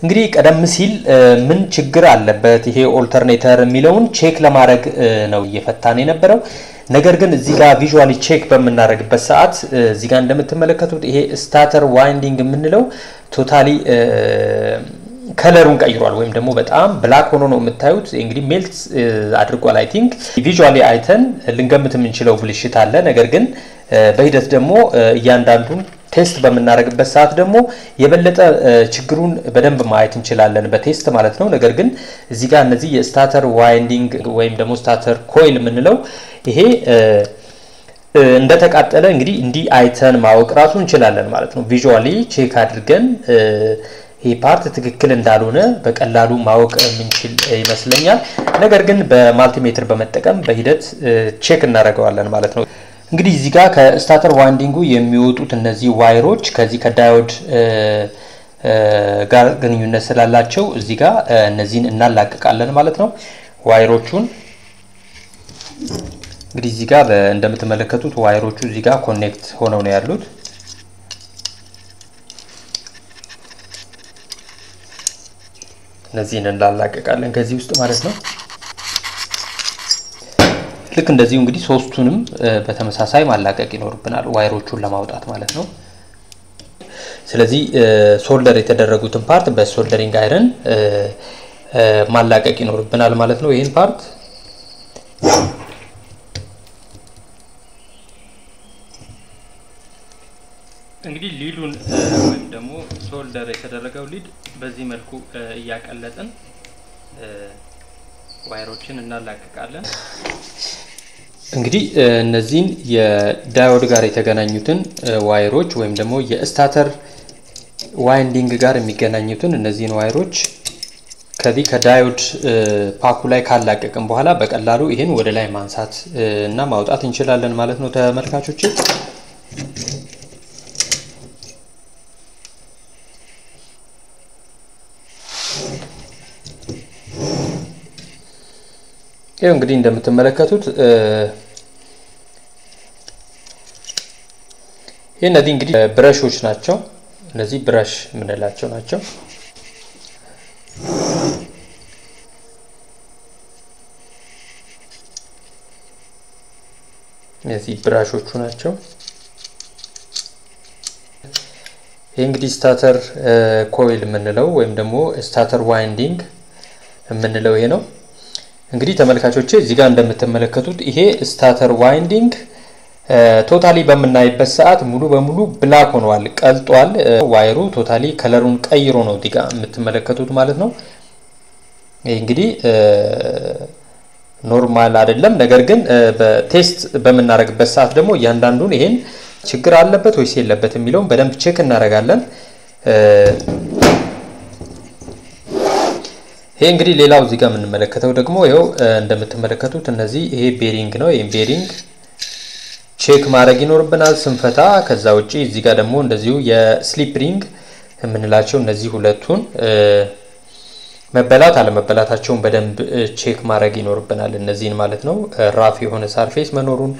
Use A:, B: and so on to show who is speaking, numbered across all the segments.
A: እንግዲህ ቀደም ሲል ምን ችግር አለበት ይሄ alternator የሚለውን check ለማድረግ ነው እየፈታን የነበረው። ነገር ግን እዚህ ጋር visually check በምናደርግበት ሰዓት እዚህ ጋር እንደምትመለከቱት ይሄ stator winding የምንለው totally color ኡን ቀይሯል፣ ወይም ደግሞ በጣም black ሆኖ ነው የምታዩት። እንግዲህ melt አድርጓል። I think visually አይተን ልንገምት የምንችለው ብልሽት አለ። ነገር ግን በሂደት ደግሞ እያንዳንዱን test በምናደርግበት ሰዓት ደግሞ የበለጠ ችግሩን በደንብ ማየት እንችላለን፣ በ test ማለት ነው። ነገር ግን እዚህ ጋር እነዚህ የ stator winding ወይም ደግሞ stator coil የምንለው ይሄ እንደተቃጠለ እንግዲህ እንዲህ አይተን ማወቅ ራሱ እንችላለን ማለት ነው። Visually check አድርገን ይህ part ትክክል እንዳልሆነ በቀላሉ ማወቅ የምንችል ይመስለኛል። ነገር ግን በ multimeter በመጠቀም በሂደት check እናደርገዋለን ማለት ነው። እንግዲህ እዚህ ጋር ከ stator winding ኡ የሚወጡት እነዚህ wire ኦች ከዚህ ከ diode ጋር ግንኙነት ስላላቸው እዚህ ጋር እነዚህን እናላቅቃለን ማለት ነው። Wire ኦቹን እንግዲህ እዚህ ጋር እንደምትመለከቱት wire ኦቹ እዚህ ጋር connect ሆነው ነው ያሉት። እነዚህን እናላቅቃለን ከዚህ ውስጥ ማለት ነው። ልክ እንደዚሁ እንግዲህ ሶስቱንም በተመሳሳይ ማላቀቅ ይኖርብናል wire ኦቹን ለማውጣት ማለት ነው። ስለዚህ solder የተደረጉትን part በ soldering iron ማላቀቅ ይኖርብናል ማለት ነው። ይህን part እንግዲህ lead ኡን ወይም ደግሞ solder የተደረገው lead በዚህ መልኩ እያቀለጥን wire ኦችን እናላቅቃለን። እንግዲህ እነዚህን የ diode ጋር የተገናኙትን wire ኦች ወይም ደግሞ የ stator winding ጋር የሚገናኙትን እነዚህን wire ኦች ከዚህ ከ diode pack ኡ ላይ ካላቀቅን በኋላ በቀላሉ ይህን ወደ ላይ ማንሳት እና ማውጣት እንችላለን ማለት ነው ተመልካቾች። ይሄው እንግዲህ እንደምትመለከቱት ይሄ እነዚህ እንግዲህ brush ኦች ናቸው። እነዚህ brush የምንላቸው ናቸው። እነዚህ brush ኦቹ ናቸው። ይሄ እንግዲህ stator coil የምንለው ወይም ደግሞ stator winding የምንለው ይሄ ነው። እንግዲህ ተመልካቾቼ እዚህ ጋር እንደምትመለከቱት ይሄ stator winding totally በምናይበት ሰዓት ሙሉ በሙሉ black ሆኗል፣ ቀልጧል። Wire ኡ totally color ኡን ቀይሮ ነው እዚህ ጋር የምትመለከቱት ማለት ነው። ይሄ እንግዲህ normal አይደለም። ነገር ግን በ test በምናደርግበት ሰዓት ደግሞ እያንዳንዱን ይሄን ችግር አለበት ወይስ የለበት የሚለውን በደንብ check እናደርጋለን። ይሄ እንግዲህ ሌላው እዚህ ጋር የምንመለከተው ደግሞ ይኸው እንደምትመለከቱት እነዚህ ይሄ bearing ነው። ይሄን bearing check ማድረግ ይኖርብናል ስንፈታ። ከዛ ውጪ እዚህ ጋር ደግሞ እንደዚሁ የ slip ring የምንላቸው እነዚህ ሁለቱን መበላት አለመበላታቸውን በደንብ check ማድረግ ይኖርብናል እነዚህን ማለት ነው። Rough የሆነ surface መኖሩን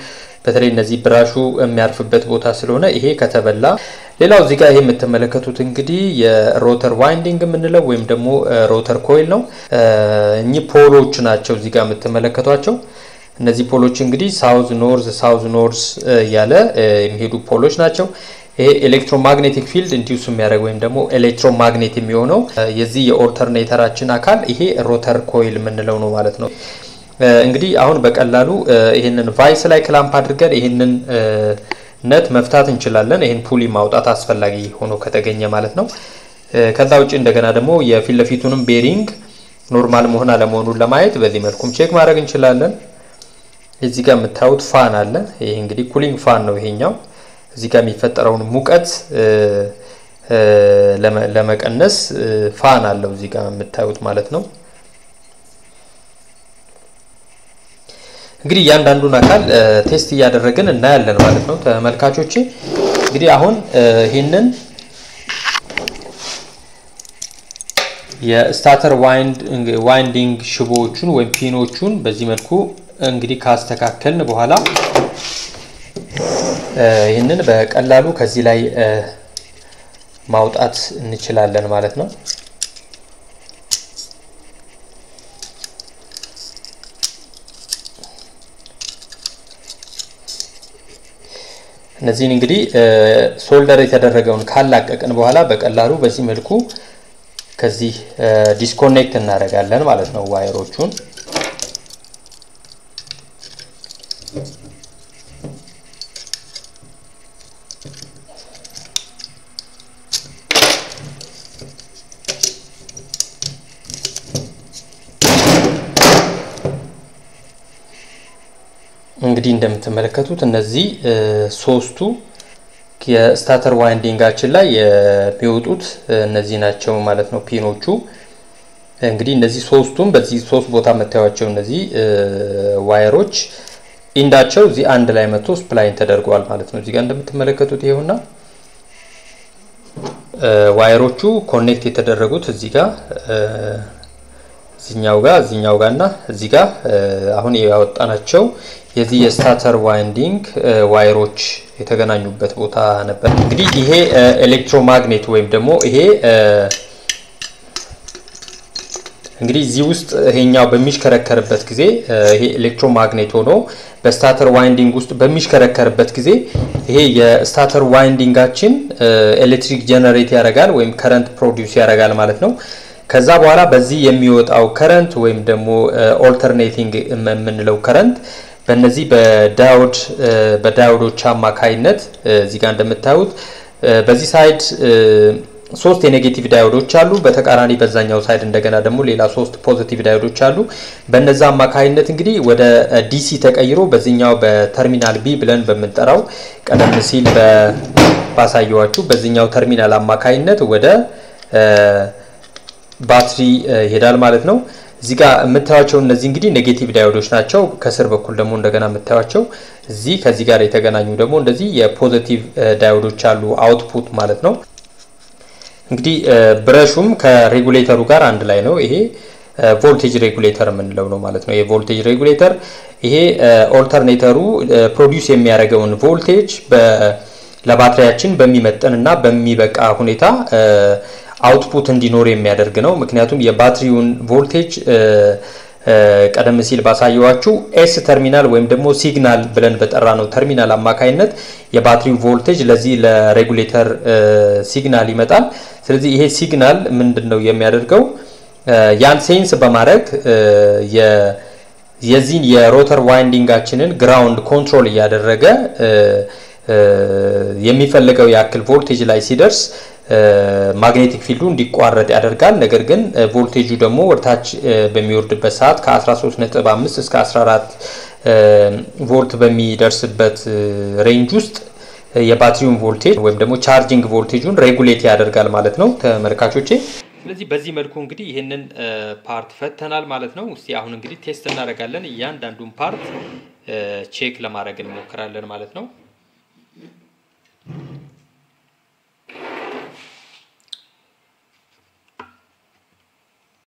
A: በተለይ እነዚህ brush ኡ የሚያርፍበት ቦታ ስለሆነ ይሄ ከተበላ። ሌላው እዚህ ጋር ይሄ የምትመለከቱት እንግዲህ የ rotor winding የምንለው ወይም ደግሞ rotor coil ነው። እኚህ pole ኦች ናቸው እዚህ ጋር የምትመለከቷቸው። እነዚህ pole ኦች እንግዲህ south north south north እያለ የሚሄዱ pole ኦች ናቸው። ይሄ electromagnetic field induce የሚያደርግ ወይም ደግሞ electromagnet የሚሆነው የዚህ የ alternator ኣችን አካል ይሄ rotor coil የምንለው ነው ማለት ነው። እንግዲህ አሁን በቀላሉ ይሄንን vise ላይ clamp አድርገን ይሄንን nut መፍታት እንችላለን። ይሄን pulley ማውጣት አስፈላጊ ሆኖ ከተገኘ ማለት ነው። ከዛ ውጪ እንደገና ደግሞ የፊት ለፊቱንም bearing normal መሆን አለመሆኑን ለማየት በዚህ መልኩም check ማድረግ እንችላለን። እዚህ ጋር የምታዩት fan አለ። ይሄ እንግዲህ cooling fan ነው ይሄኛው። እዚህ ጋር የሚፈጠረውን ሙቀት ለመቀነስ fan አለው እዚህ ጋር የምታዩት ማለት ነው። እንግዲህ እያንዳንዱን አካል test እያደረግን እናያለን ማለት ነው ተመልካቾቼ። እንግዲህ አሁን ይሄንን የ stator winding ሽቦዎቹን ወይም pin ኦቹን በዚህ መልኩ እንግዲህ ካስተካከልን በኋላ ይህንን በቀላሉ ከዚህ ላይ ማውጣት እንችላለን ማለት ነው። እነዚህን እንግዲህ solder የተደረገውን ካላቀቅን በኋላ በቀላሉ በዚህ መልኩ ከዚህ disconnect እናደርጋለን ማለት ነው wire ኦቹን። እንግዲህ እንደምትመለከቱት እነዚህ ሶስቱ የ stator winding ኣችን ላይ የሚወጡት እነዚህ ናቸው ማለት ነው pin ኦቹ። እንግዲህ እነዚህ ሶስቱም በዚህ ሶስት ቦታ መታያቸው እነዚህ wire ኦች end ኣቸው እዚህ አንድ ላይ መጥቶ spline ተደርጓል ማለት ነው። እዚህ ጋር እንደምትመለከቱት ይሄውና wire ኦቹ connect የተደረጉት እዚህ ጋር እዚህኛው ጋር እዚህኛው ጋርና እዚህ ጋር አሁን ያወጣናቸው የዚህ የ stator winding wire ኦች የተገናኙበት ቦታ ነበር። እንግዲህ ይሄ electromagnet ወይም ደግሞ ይሄ እንግዲህ እዚህ ውስጥ ይሄኛው በሚሽከረከርበት ጊዜ ይሄ electromagnet ሆኖ በ stator winding ውስጥ በሚሽከረከርበት ጊዜ ይሄ የ stator winding ኣችን ኤሌክትሪክ generate ያደርጋል ወይም current produce ያደርጋል ማለት ነው። ከዛ በኋላ በዚህ የሚወጣው current ወይም ደግሞ alternating የምንለው current በእነዚህ በ diode በ diode ኦች አማካይነት እዚህ ጋር እንደምታዩት በዚህ side ሶስት የ negative diode ኦች አሉ። በተቃራኒ በዛኛው side እንደገና ደግሞ ሌላ ሶስት positive diode ኦች አሉ። በነዛ አማካይነት እንግዲህ ወደ DC ተቀይሮ በዚህኛው በ terminal B ብለን በምንጠራው ቀደም ሲል ባሳየዋችሁ በዚህኛው ተርሚናል አማካይነት ወደ ባትሪ ይሄዳል ማለት ነው። እዚህ ጋር የምታዩቸው እነዚህ እንግዲህ negative diode ኦች ናቸው። ከስር በኩል ደግሞ እንደገና የምታዩቸው እዚህ ከዚህ ጋር የተገናኙ ደግሞ እንደዚህ የ positive diode ኦች አሉ output ማለት ነው። እንግዲህ brush ኡም ከ regulator ኡ ጋር አንድ ላይ ነው። ይሄ voltage regulator የምንለው ነው ማለት ነው። የ voltage regulator ይሄ alternator ኡ produce የሚያደርገውን ቮልቴጅ ለባትሪያችን በሚመጥንና በሚበቃ ሁኔታ output እንዲኖር የሚያደርግ ነው። ምክንያቱም የባትሪውን ቮልቴጅ ቀደም ሲል ባሳየዋችሁ S terminal ወይም ደግሞ signal ብለን በጠራነው ተርሚናል አማካይነት የባትሪው ቮልቴጅ ለዚህ ለ regulator signal ይመጣል። ስለዚህ ይሄ signal ምንድነው የሚያደርገው? ያን sense በማድረግ የዚህን የ rotor winding ኣችንን ground control እያደረገ የሚፈልገው ያክል ቮልቴጅ ላይ ሲደርስ magnetic field ኡ እንዲቋረጥ ያደርጋል። ነገር ግን ቮልቴጁ ደግሞ ወደታች በሚወርድበት ሰዓት ከ13.5 እስከ 14 ቮልት በሚደርስበት range ውስጥ የባትሪውን ቮልቴጅ ወይም ደግሞ charging voltage ኡን regulate ያደርጋል ማለት ነው ተመልካቾቼ። ስለዚህ በዚህ መልኩ እንግዲህ ይሄንን part ፈተናል ማለት ነው። እስቲ አሁን እንግዲህ test እናደርጋለን። እያንዳንዱን part check ለማድረግ እንሞክራለን ማለት ነው።